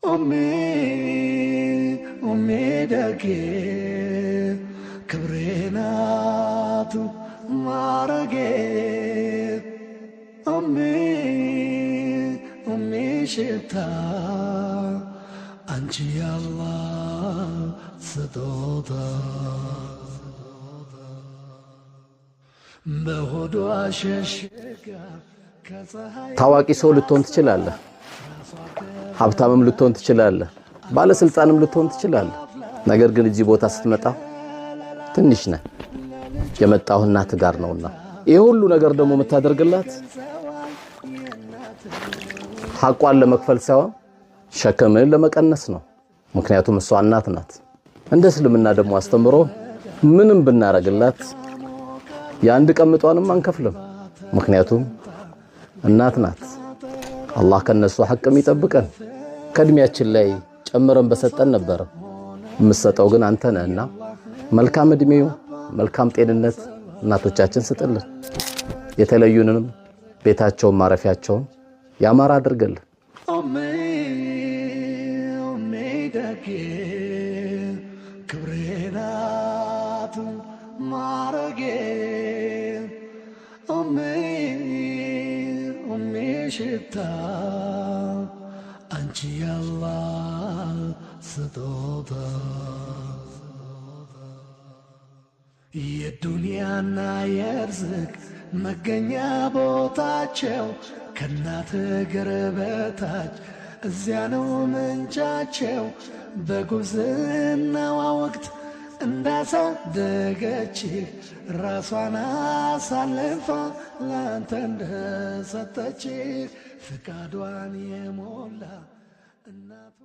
ኡሚ ኡሚ ደጌ ክብሬ ናት ማረጌ ኡሚ ኡሚ ሽታ አንቺ ያላህ ስጦታ በሆዷ ሸሽጋ ከፀሐይ ታዋቂ ሰው ልትሆን ትችላለህ። ሀብታምም ልትሆን ትችላለህ። ባለስልጣንም ልትሆን ትችላለህ። ነገር ግን እዚህ ቦታ ስትመጣ ትንሽ ነህ። የመጣው እናት ጋር ነውና ይህ ሁሉ ነገር ደግሞ የምታደርግላት ሐቋን ለመክፈል ሳይሆን ሸክምህን ለመቀነስ ነው። ምክንያቱም እሷ እናት ናት። እንደ እስልምና ደግሞ አስተምሮ ምንም ብናረግላት የአንድ ቀን ምጧንም አንከፍልም። ምክንያቱም እናት ናት። አላህ ከነሱ ሐቅም ይጠብቀን። ከእድሜያችን ላይ ጨምረን በሰጠን ነበር። የምትሰጠው ግን አንተ ነህና መልካም እድሜው መልካም ጤንነት እናቶቻችን ስጥልን። የተለዩንንም ቤታቸውን ማረፊያቸውን ያማረ አድርገልን። ኡሚ ኡሚ ደጌ ክብሬ ናት ማረጌ ኡሚ ኡሚ ሽታ አንቺ ያላህ ስጦታ የዱንያና የርዝቅ መገኛ ቦታቸው ከእናት እግር በታች እዚያ ነው ምንጫቸው። በጉብዝናዋ ወቅት እንዳሳደገችህ ራሷን አሳልፋ ላንተ እንደሰጠችህ ፍቃዷን የሞላ እናቱ